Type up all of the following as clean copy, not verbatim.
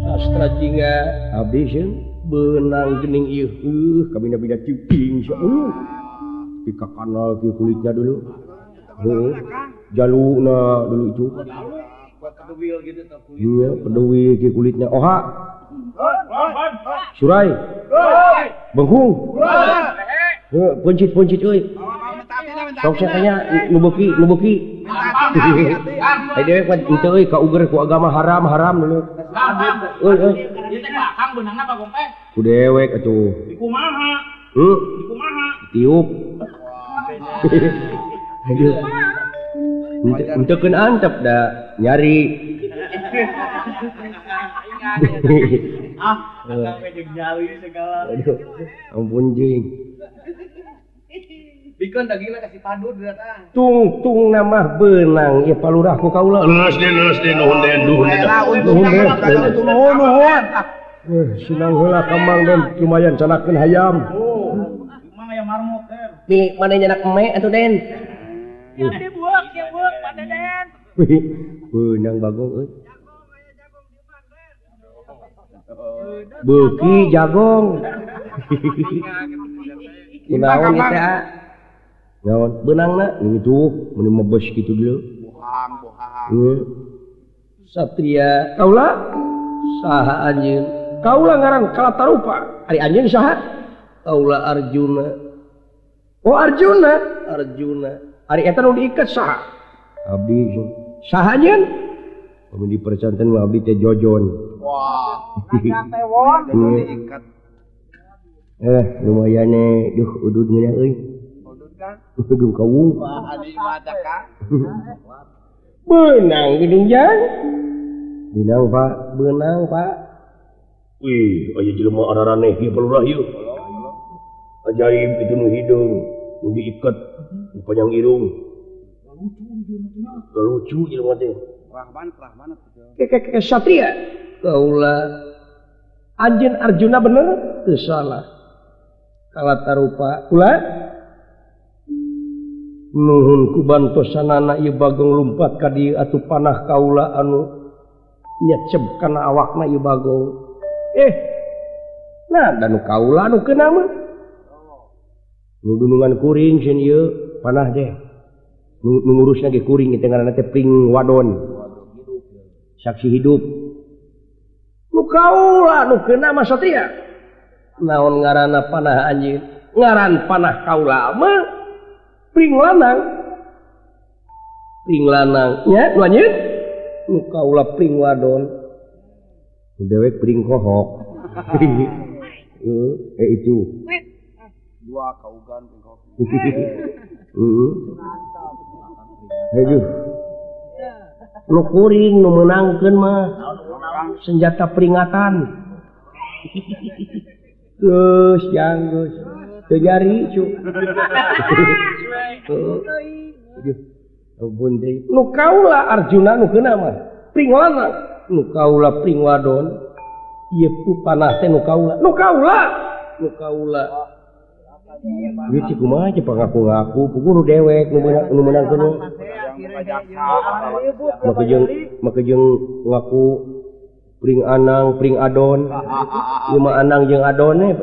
Sastra jingga abdi sieun beunang geuning ieu kabina-bina cicing sia pika kanal kieu kulitnya dulu. Heuh. Jaluna dulu itu. Iya, peduwi kieu kulitnya. Oha. Surai. Bengkung. Heuh, puncit-puncit euy. Sok nya nu beuki, nu beuki. Ai dewek mah henteu euy ka uger ku agama haram-haram dulu. Euy euy. Ieu teh Kang beunangna Bagong teh. Ku dewek atuh. Di kumaha? Heuh. Di kumaha? Tiup. Aduh. Henteu keun antep da nyari. Ah, sampai jeung nyari segala. Aduh, ampun jeung. Bikeun dagingna kasih padu datang. Tungtung nama beunang ieu palurah ku kaula. Leus deui leus deui nuhun den nuhun den. Nuhun den. Nuhun nuhun. Sinang heula ka Mang Den lumayan canakeun hayam. Mang aya marmut den. Di mana nyanak eme atuh Den? Ya dibuak ya buak mana Den. Beunang Bagong euy. Beuki jagong. Kunaon ieu teh? Naon beunangna gitu mun mebes kitu dulu. Bohang bohang. Heuh. Satria kaula saha anjeun? Kaula ngaran Kalatarupa. Ari anjeun saha? Kaula Arjuna. Oh Arjuna, Arjuna. Ari eta nu diiket saha? Abdi saha anjeun? Mun dipercanten mah abdi teh Jojon. Wah, raja teh won Jojon diiket. Lumayan eh duh udud ngeunah euy. Udud kawung. Wah, adi mah Kang. Beunang geuning jang. Beunang Pak, beunang Pak. Wih, aya jelema araraneh ieu palurah ieu. Ajaib itu nu hideung, nu diiket, nu panjang irung. Lucu jelema teh. Rahman, Rahman atuh. Ke Satria. Kaula anjeun Arjuna bener teu salah. Kalatarupa kula nuhun ku bantosanana ieu Bagong lumpat ka dieu atuh panah kaula anu nyeceb kana awakna ieu Bagong. Nah da nu kaula anu keuna mah. Nu dunungan kuring sieun ieu panah teh. Nu ngurusna ge kuring teh ngaranna teh pring wadon. Saksi hidup. Nu kaula nu keuna mah Satria. Naon ngaranna panah anjeun? Ngaran panah kaula mah pring lanang. Pring lanang nya nu anjeun? Nu kaula pring wadon. Nu dewek pring kohok. Itu. Dua kaugan pring kohok. Heeh. Aduh. Nu kuring nu meunangkeun mah senjata peringatan. Geus jang geus. Teu nyari cu. Aduh. Ampun deui. Nu kaula Arjuna nu keuna mah pring lanang, nu kaula pring wadon. Ieu pu panah teh nu kaula. Nu kaula, nu kaula. Ieu cik kumaha cik pangaku-ngaku, puguh nu dewek nu meunang nu meunangkeun. Make jeung ngaku pring anang, pring adon. Ieu mah anang jeung adon eh.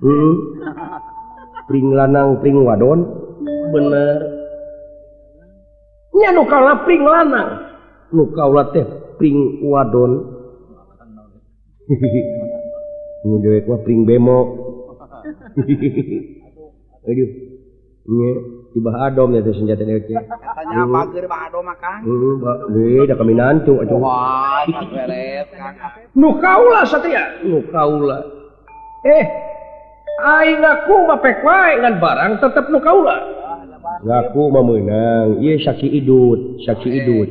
Heeh. Pring lanang, pring wadon. Bener. Nya nu kaula pring lanang, nu kaula teh pring wadon. Nu dewek mah pring bemo. Aduh. Nya tibah adom ya teh senjata dewek teh. Katanya pager bah adom mah Kang. Heuh, deui da kami nantu atuh. Wah, beres Kang. Nu kaula Satria, nu kaula. Aing ngaku mah pek wae ngan barang tetep nu kaula. Ngaku mah meunang, ieu saksi idut, saksi idut.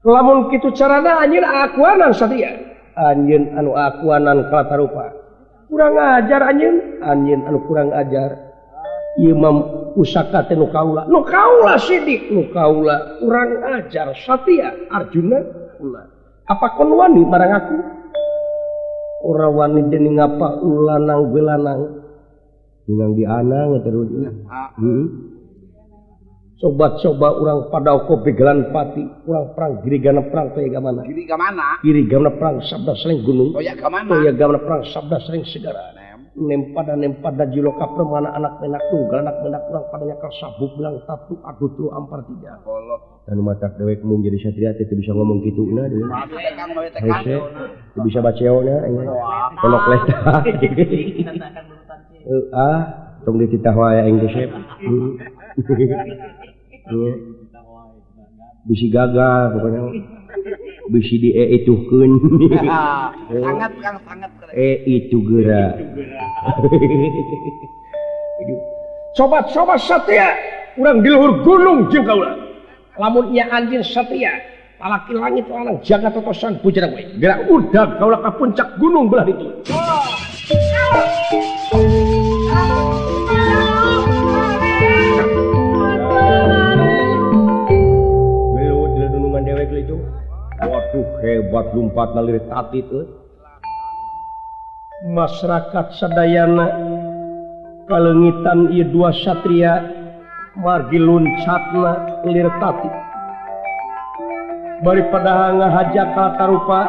Lamun kitu carana anjeun akuanan Satria. Anjeun anu akuanan Kalatarupa. Kurang ajar anjeun, anjeun anu kurang ajar. Ieu mah pusaka teh nu kaula. Nu kaula sidik, nu kaula kurang ajar Satria Arjuna kula. Apa kon wani marang aku? Ora wani dening apa lanang gue lanang. Ningang di anang terus. Heeh. Coba-coba urang Padoko Begalan Pati, urang perang Girigana perang toya gamana. Girigamana. Girigamana perang sabda sering gunung. Toya gamana. Toya gamana perang sabda sering segara. Nempada nempada jiloka permana anak menak tunggal anak menak urang padanya kal sabuk bilang tatu adu telu ampar tiga. Dan matak dewek mung jadi satria teh bisa ngomong kitu na deui. Hese teu bisa baceona nya. Kolok leta. Ah, tong dititah wae aing teh sep. Bisi gagal pokoknya bisi di ituhkeun. Sangat Kang sangat. Itu geura. Coba-coba satria urang di luhur gunung jeung kaula. Lamun ieu anjeun satria lalaki langit lanang jagat totosan bujana we. Geura udag kaula ka puncak gunung belah ditu. Waduh hebat lumpat nalir tatit euy. Masyarakat sadayana kaleungitan ieu dua satria margi luncatna lir tatit. Bari pada ngahaja katarupa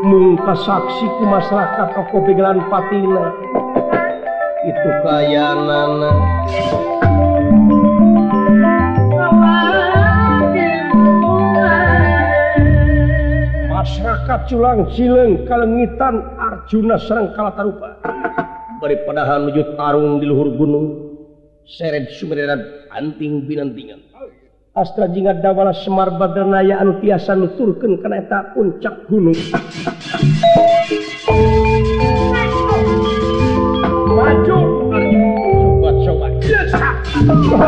mung kasaksi ku masyarakat toko Begalan Patina. Itu kayanana. Masyarakat culang cileng kalengitan Arjuna sareng Kalatarupa bari padahan menuju tarung di luhur gunung seret sumereran anting binantingan astra jingga dawala Semar Badranaya anu tiasa nuturkeun kana eta puncak gunung. Maju Arjuna coba-coba.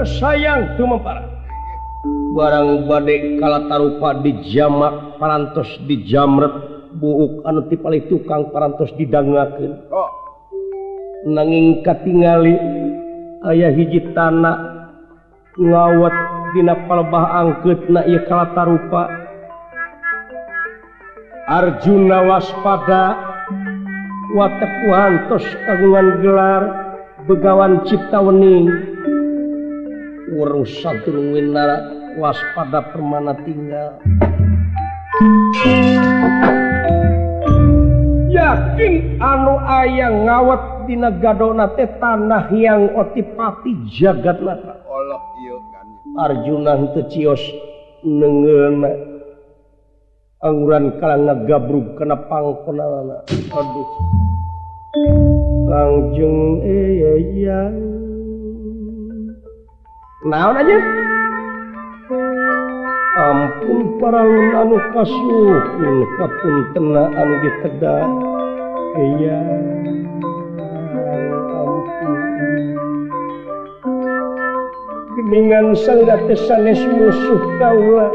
Sayang tumempara barang bade Kalatarupa dijamak parantos dijamret buuk anu ti palih tukang parantos didangakeun. Nanging katingali aya hiji tanah ngawat dina palebah angkeutna ieu Kalatarupa. Arjuna waspada watek wantos kagungan gelar Begawan Cipta Wening. Urus sadurung winara waspada permana tinggal. Yakin anu aya ngawat dina gadona teh tanah yang otipati jagat natra. Allah ieu kan. Arjuna henteu cios neungeunna angguran kala ngagabrug kana pangkonanana. Aduh. Langjung eyang. Naon aja? Ampun paralun anu kasuhun kapuntena anu diteda. Eyang ampun. Geningan salira teh sanes musuh kaula.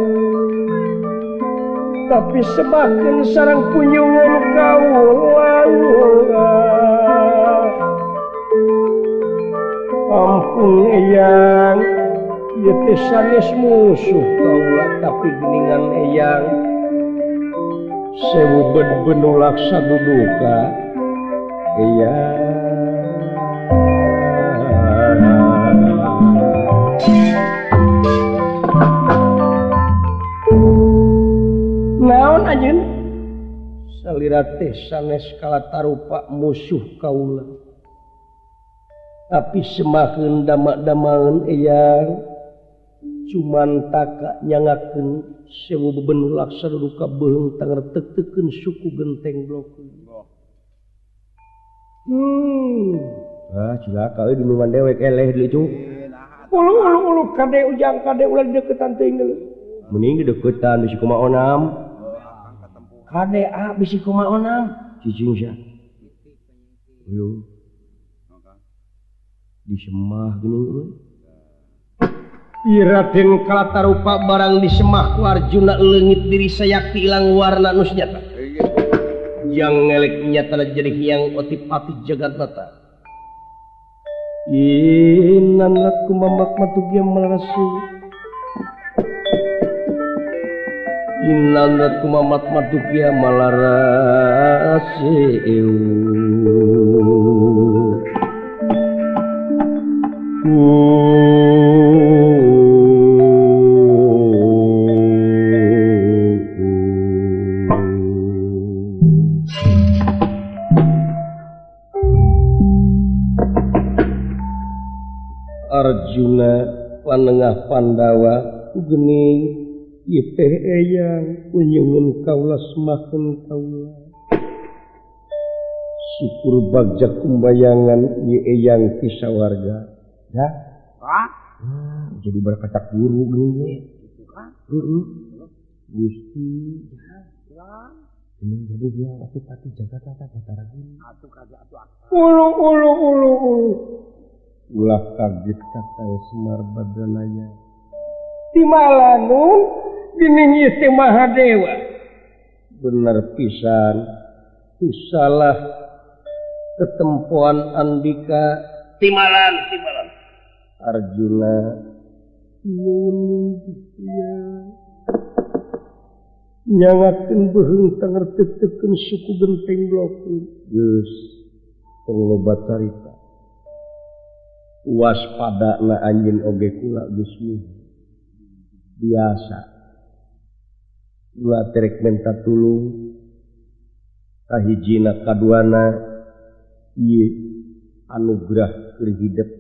Tapi sebakeun sareng punyuwun kaula. Ampun eyang, ieu teh sanes musuh kaula tapi geningan eyang sewu ben-benulak saduduka eyang. Naon anjeun? Salira teh sanes kalatarupa musuh kaula. Tapi semakeun damak-damaeun eyang cuman taka nyangakeun sewu bebenul laksa duka beuheung tangertek-tekeun suku genteng blokeun. Ah cilaka euy dinuman dewek eleh deui cu. Ulu ulu ulu kade ujang kade ulah dideketan teuing deui. Mending dideketan bisi kumaha onam. Kade a bisi kumaha onam. Cicing sia. Ulu. Disemah geuning euy. Iraden kalatarupa barang disemah ku Arjuna leungit diri sayakti ilang warna nu nyata. Yang ngelek nyata jadi hyang otipati jagat mata. Inan laku mamak matugia malarasu. Inan laku mamak matugia malaraseu. Arjuna panengah Pandawa geuning ieu teh eyang kunjungan kaula semakeun kaula syukur bagja kumbayangan ieu eyang ti sawarga ya. Jadi berkata guru geuning gitu kan. Heeh. Gusti geuning jadi hyang pati-pati jagat tata Batara Guru atuh kagak atuh. Ulu ulu ulu ulu ulah kaget kakang Semar Badranaya timalanun geuning ieu teh Mahadewa bener pisan teu salah ketempoan Andika timalan timalan Arjuna nuhun Gusti nyangakeun beuheung tangerteukeun suku genteng blokeun geus tong loba carita waspada na anjeun oge kula geus biasa kula terek menta tulung kahijina kaduana ieu anugerah keur hidep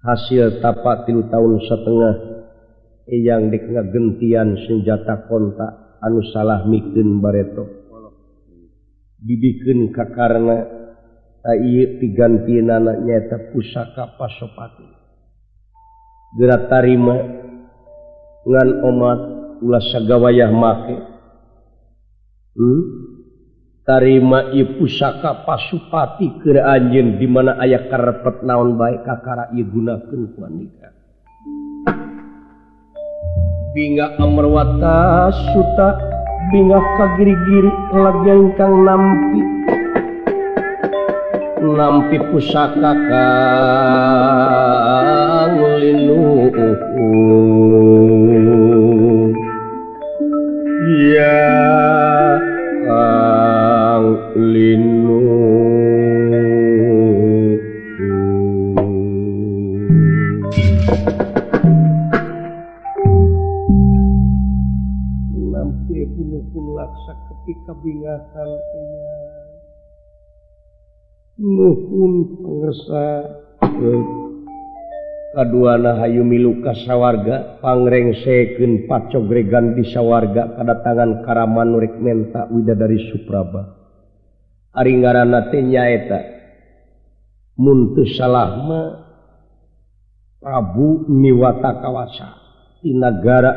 hasil tapak 3 tahun setengah eyang dek ngagentian senjata kontak anu salah mikeun bareto dibikeun ka karna ieu pigantinana nyaeta pusaka Pasopati geura tarima ngan omat ulah sagawayah make tarima ieu pusaka Pasupati keur anjeun di mana aya karepet naon bae kakara ieu gunakeun ku andika bingah amarwata suta bingah kagiri-giri lagi ingkang nampi nampi pusaka kang linu ya kang linu nampi punuh laksa ketika bingahan iya nuhun pangersa kaduana hayu milu ka sawarga pangrengsekeun pacogregan di sawarga kadatangan karaman rek menta widadari Supraba ari ngaranna teh nyaeta mun teu salah mah Prabu Niwata Kawasa ti nagara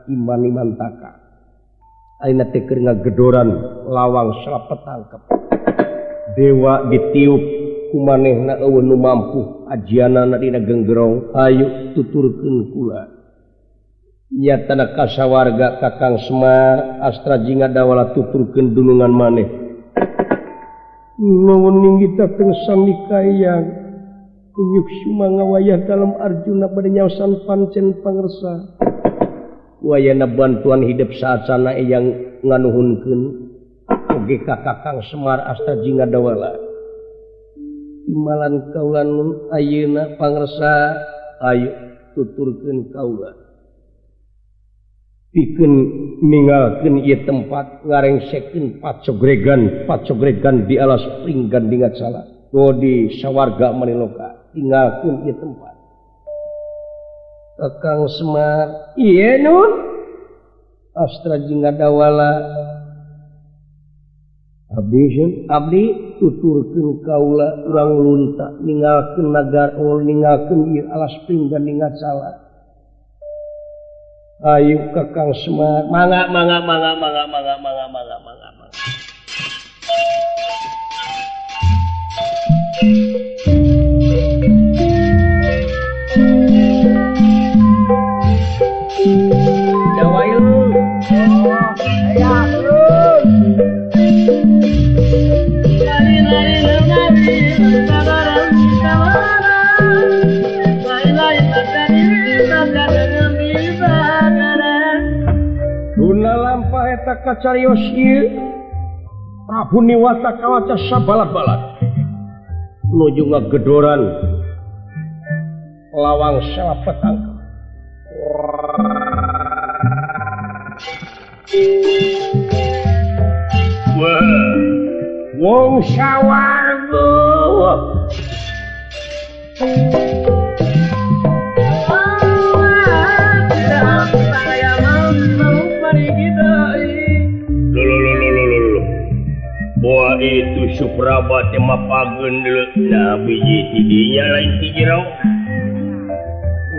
Iman-Imantaka ayeuna teh keur ngagedoran lawang salapetangkep dewa ditiup kumanehna eueuh nu mampu ajianana dina genggerong ayu tuturkeun kula nyatana kasawarga Kakang Semar Astra Jingga Dawala tuturkeun dunungan maneh nuwun ninggi dateng sami kayang kunyuk sumangga wayah dalem Arjuna bade nyaosan pancen pangersa wayana bantuan hidup saacana eyang nganuhunkeun oge ka Kakang Semar Astra Jingga Dawala timalan kaula nun ayeuna pangersa ayo tuturkeun kaula Pikeun ninggalkeun ieu tempat ngarengsekeun pacogregan di alas pringgan dingat salah. Di sawarga maniloka tinggalkeun ieu tempat. Kakang Semar, ieu nun Astra jeung Ngadawala. Abdi sieun abdi tuturkeun kaula urang lunta ninggalkeun nagar ninggalkeun ieu alas pringgan dingat salah. Ayo Kakang Semar, mangga mangga mangga mangga mangga mangga mangga mangga mangga. Jawa ieu. Ya terus. Duna lampah eta kacarios ieu Prabu Niwata kawaca sabalat-balat nuju ngagedoran lawang salapetang. Wah, wong sawarga. Boa itu Supraba teh mapageun deuleu. Nah biji tidinya lain ti jero.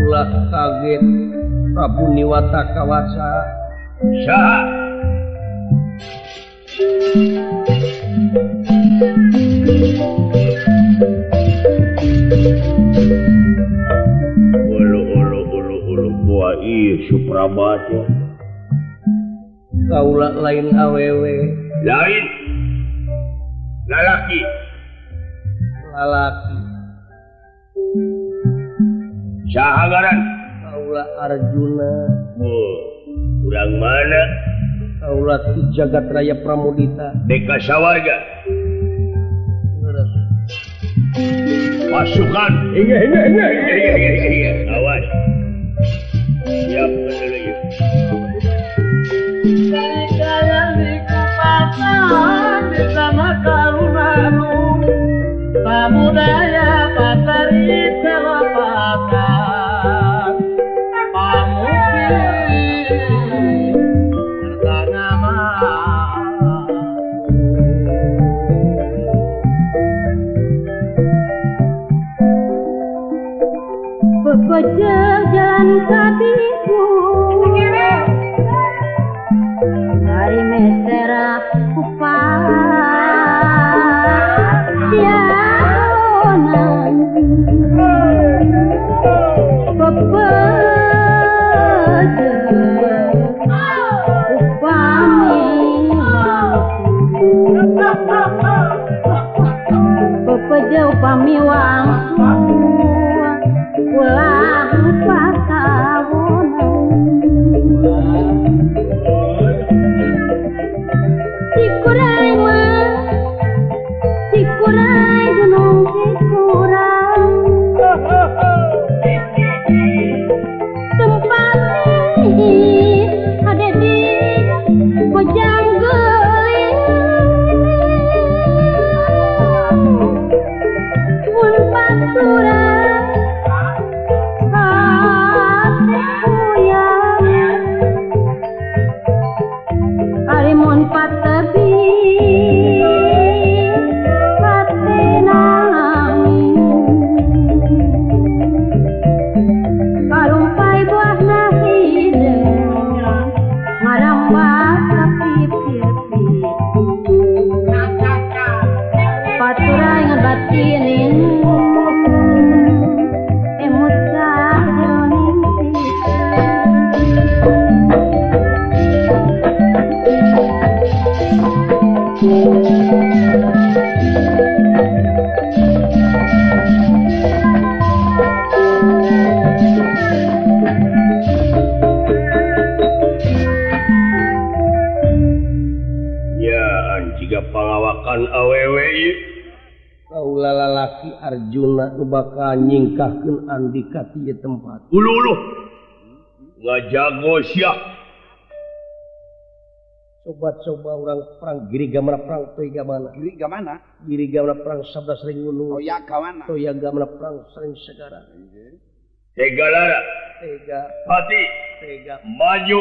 Ulah kaget Prabu Niwata kawaca. Saha? Ulu ulu ulu ulu boa ieu Supraba teh. Kaula lain awewe. Lain lalaki. Lalaki. Saha ngaran? Kaula Arjuna. Oh, urang mana? Kaula ti Jagat Raya Pramudita. Deka sawarga. Pasukan. Inge inge inge inge inge. Awas. Siap dulu yuk. Pamudaya patari telapatan pamuki serta nama. Bebejajan kabiku hari mesera kupat ya. Bebeja upami wangsu ulah pakawonan Cikuray mah Cikuray gunung Cikuray tempat ini ada di Bojang Geulis mun paturan hate puyang ari mun patebi hate nangis parumpai buahna hideung ngarambah ka pipir-pipir paturan ngabatinin emut sajroning Ya, jika pangawakan awewe ieu. Kaula lalaki Arjuna nu bakal nyingkahkeun Andika ti ieu tempat. Ulu ulu. Ngajago sia. Coba-coba urang perang Giri Gamana perang Toy Gamana. Giri Gamana? Giri Gamana perang Sabda Sering Gunung. Toya Gamana. Toya Gamana perang Sering Segara. Tega Lara. Tega. Pati. Tega. Maju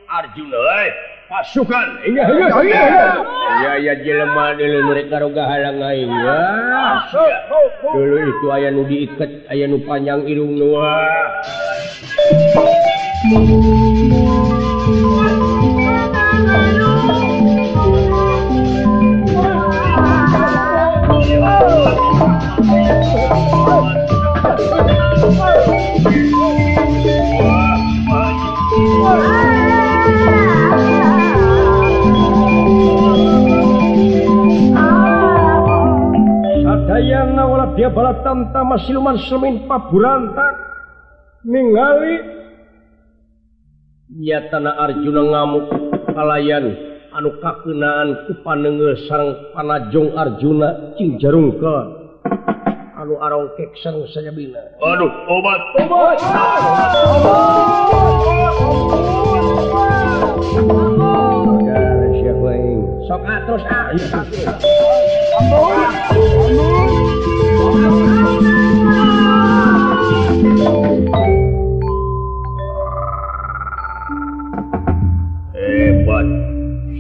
Arjuna euy. Pasukan. Iya iya iya. Ya ya jelema deuleu nu rek ngaroga halang aing. Wah. Dulu itu aya nu diiket, aya nu panjang irung nu. Sadayana wala dia bala tamtama siluman semin paburantak ningali nyatana Arjuna ngamuk kalayan anu kakeunaan ku panengeul sareng panajong Arjuna cing jarungkeun anu arongkek sareng sajabina. Aduh, obat obat. Sok terus ah. Hebat.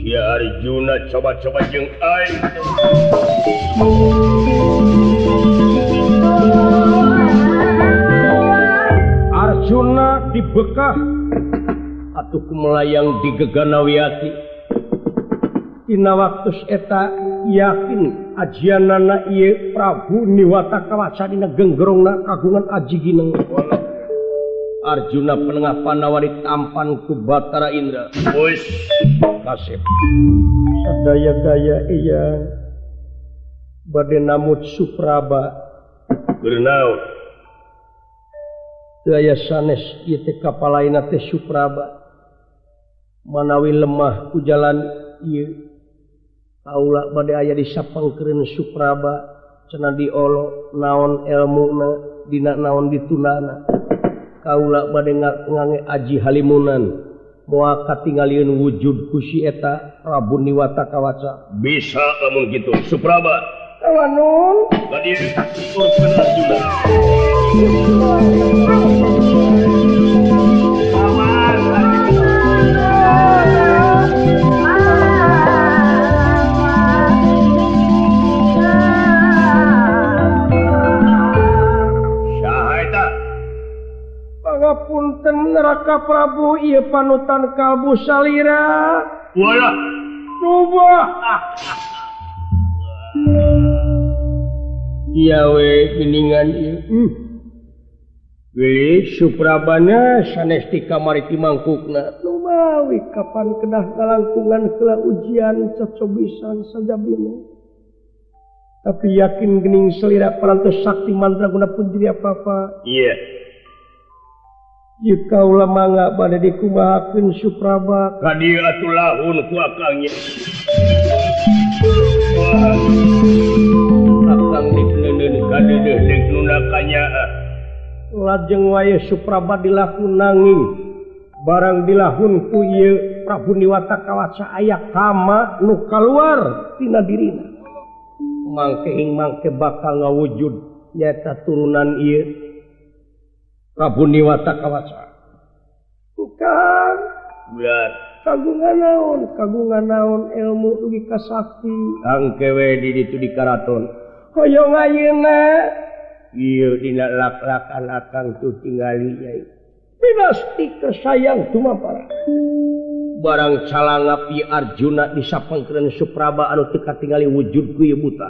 Si Arjuna coba-coba jeung aing. Arjuna dibekah atuh kumelayang di Geganawiati. Dina waktu eta yakin ajianana ieu Prabu Niwata Kawaca dina genggerongna kagungan aji gineng. Arjuna penengah panawari tampan ku Batara Indra. Wis kasep. Sadaya-daya iya bade namut Supraba. Keur naon? Teu aya sanes ieu teh kapalaina teh Supraba. Manawi lemah ku jalan ieu kaula bade aya di sapangkeureun Supraba cenah diolo naon elmuna dina naon ditunana. Kaula bade ngange aji halimunan moal katingalieun wujud ku si eta Prabu Niwata Kawaca. Bisa lamun kitu Supraba. Kawanun ka dieu turkeun Arjuna. Awas Arjuna. Punten Raka Prabu ieu panutan kalbu salira. Walah, coba. Iya we geningan ieu. Wih Suprabana sanes ti kamari ti mangkukna. Lumawi kapan kedah ngalangkungan heula ujian cocobisan sajabina. Tapi yakin gening selira parantos sakti mandraguna pun jadi apa-apa. Iya. Yeah. Jika kaula mangga bade dikumahakeun Supraba. Ka dieu atuh lahun ku akangnya. Akang dikeuneuneun ka deudeuh deuk nu nakanyaah. Lajeng wae Supraba dilahun nanging barang dilahun ku ieu Prabu Niwata Kawaca aya kama nu kaluar tina dirina. Mangke ing mangke bakal ngawujud nyaeta turunan ieu Prabu Niwata Kawaca. Kang, bulan kagungan naon ilmu dugi ka sakti. Angke we di ditu di karaton. Hoyong ayeuna ieu dina lak-lakan akang tuh tingali yai. Pinasti kesayang tumampara. Barang calangap ieu Arjuna disapangkeun Supraba anu teu katingali wujud ku ieu buta.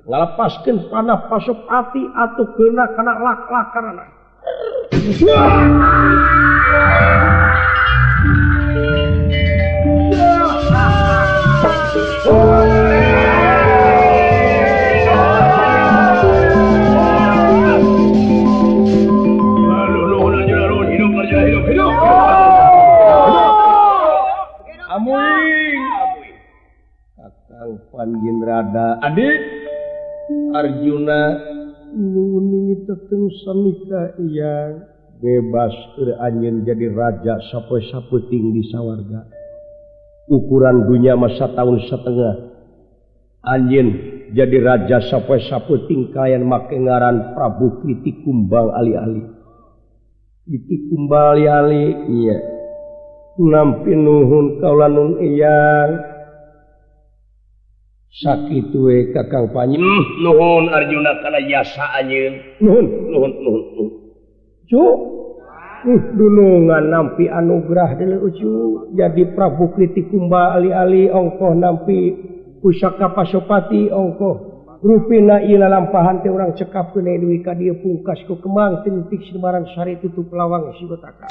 Ngalepaskeun panah Pasopati atuh keuna kana lak-lakanana. Amuing, Kakang Panjinrada adik Arjuna nuning teteng samika iyang bebas keur anjeun jadi raja sapoe-sapeuting di sawarga. Ukuran dunya masa tahun setengah. Anjeun jadi raja sapoe saputing kayan make ngaran Prabu Kriti Kumbang Ali-ali. Kriti Kumbang Ali-ali iya. Nampi nuhun kaula nun eyang. Sakitu we Kakang Panji. Nuhun Arjuna kana jasa anjeun. Nuhun nuhun nuhun. Cu. Dunungan nampi anugerah deuleu ucu jadi Prabu Kriti Kumba Ali-ali ongkoh nampi pusaka Pasopati ongkoh rupina ieu lalampahan teh urang cekapkeun deui ka dieu pungkas ku kemang tintik simaran sari tutup lawang siwataka.